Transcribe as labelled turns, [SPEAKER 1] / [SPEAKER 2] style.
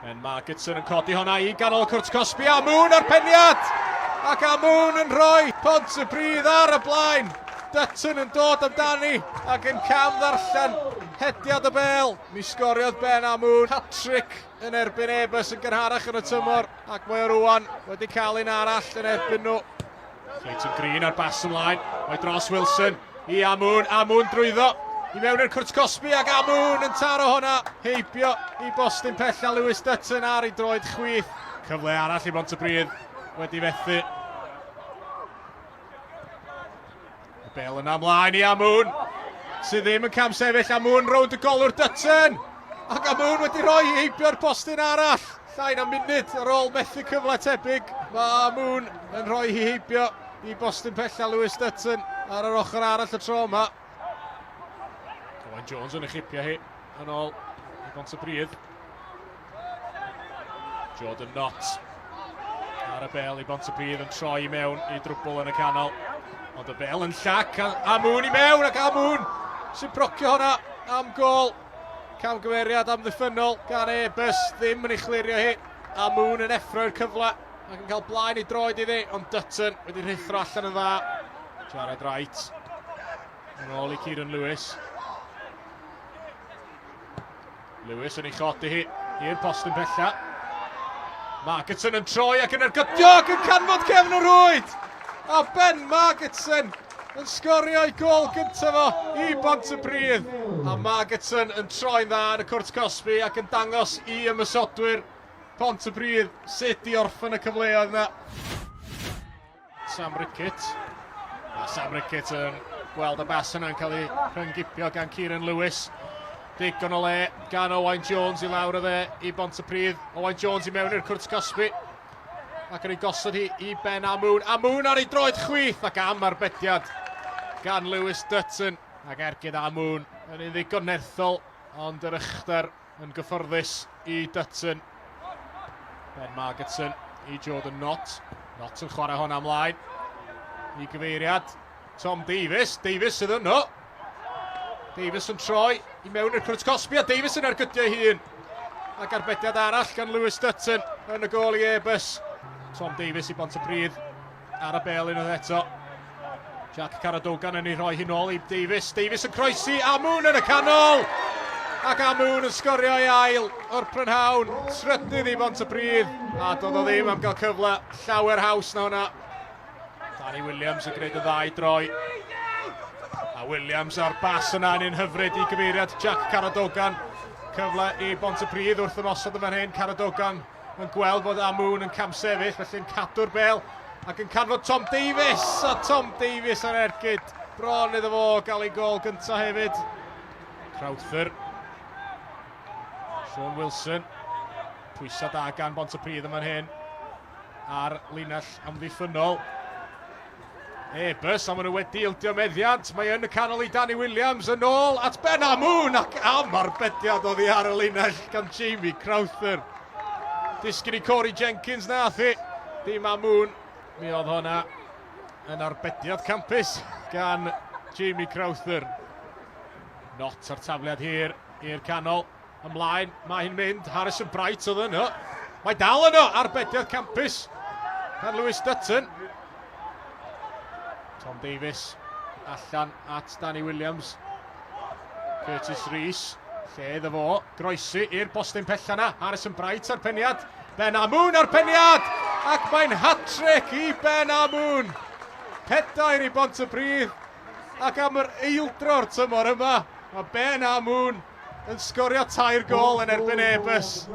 [SPEAKER 1] Ben Margetson yn codi honna i ganol y cwrt cosbi a Moon ar peniad! Ac a Moon yn rhoi Pontypridd ar y blaen. Dutton yn dod amdani ac yn cam ddarllen hediad y bel. Mi sgoriodd Ben Amoon hat-trick yn erbyn Airbus yn gynharach yn y tymor ac mae o rwan wedi cael un arall yn erbyn nhw. Clayton Green ar bas ymlaen, mae dros Wilson i Amoon, Amoon drwyddo i mewn i'r cwrt cosbi ac Amoon yn taro hwnna heibio i bostyn pella Lewis Dutton ar ei droed chwith. Cyfle arall i Bontypridd wedi fethu. Y bel yna ymlaen i Amoon, sydd ddim yn cam sefyll. Amoon rownd y golwr Dutton, ac Amoon wedi rhoi heibio'r postyn arall. Llai na munud ar ôl methu cyfle tebyg, mae Amoon yn rhoi hi heibio i bostyn pella Lewis Dutton ar yr ochr arall y tro yma. Owain Jones yn ei chipio hi yn ôl i Bontypridd. Jordan Knott ar y bel i Bontypridd yn troi i mewn i drwbl yn y canol. Ond y bel yn llac a Amoon i mewn ac Amoon sy'n procio hwnna am gol. Camgymeriad amddiffynnol gan Airbus ddim yn ei chlirio hi. Amoon yn effroi'r cyfle ac yn cael blaen i droed iddi, ond Dutton wedi rhuthro allan yn dda. Jared Wright yn ôl i Kieran Lewis. Lewis yn ei chodi hi i'r postyn pella. Margetson yn troi ac yn ergydio ac yn canfod cefn y rwyd! A Ben Margetson yn sgorio ei gol gyntaf o i Bontypridd. A Margetson yn troi'n dda yn y cwrt cosbi ac yn dangos i ymosodwyr Pontypridd sut i orffen y cyfleoedd yna. Sam Rickett. A Sam Rickett yn gweld y bas yna'n cael ei rhyngipio gan Kieran Lewis. Digon o le gan Owain Jones i lawr y dde i Bontypridd. Owain Jones i mewn i'r cwrt cosbi. Ac yn ei gosod hi i Ben Amoon. Amoon ar ei droed chwith ac am arbediad gan Lewis Dutton. Ac ergyd Amoon yn un ddigon nerthol, ond yr ychder yn gyfforddus i Dutton. Ben Margetson i Jordan Knott. Knott yn chwarae hwnna ymlaen i gyfeiriad Tom Davies. Davies sydd yno. Davies yn troi i mewn i'r cwrt cosbi a Davies yn ergydio ei hun. Ac arbediad arall gan Lewis Dutton yn y gôl i Airbus. Tom Davies i Bontypridd. Ar y bel unwaith eto. Jack Caradogan yn ei rhoi hi'n ôl i Davies. Davies yn croesi, Amoon yn y canol! Ac Amoon yn sgorio ei ail o'r prynhawn. Trydydd i Bontypridd. A doedd o ddim am gael cyfle llawer haws na hwnna. Danny Williams yn gwneud y ddau droi. A Williams a'r bas yna yn un hyfryd i gyfeiriad Jack Caradogan. Cyfle i Bontypridd wrth ymosod yn fan hyn. Caradogan yn gweld fod Amoon yn camsefyll, felly'n cadw'r bel ac yn canfod Tom Davies, a Tom Davies ar ergyd bron iddo fo gael ei gol gyntaf hefyd. Crowther. Sean Wilson. Pwysau da gan Bontypridd yma'n hyn ar linell amddiffynnol. Airbus, a maen nhw wedi ildio meddiant. Mae yn y canol i Danny Williams yn ôl at Ben Amoon ac am arbediad oddi ar y linell gan Jamie Crowther. Disgyn i Corey Jenkins nath hi. Dim Amoon. Mi oedd hwnna yn arbediad campus gan Jamie Crowther. Not ar tafliad hir i'r canol. Ymlaen, mae hi'n mynd. Harrison Bright oedd yno. Mae dal yno, arbediad campus gan Lewis Dutton. Tom Davies allan at Danny Williams. Curtis Rees, lle iddo fo, groesi i'r postyn pella na. Harrison Bright ar peniad. Ben Amoon ar peniad! Ac mae'n hat-trick i Ben Amoon! Pedair i Bontypridd. Ac am yr eildro'r tymor yma, mae Ben Amoon yn sgorio tair gôl yn erbyn Airbus.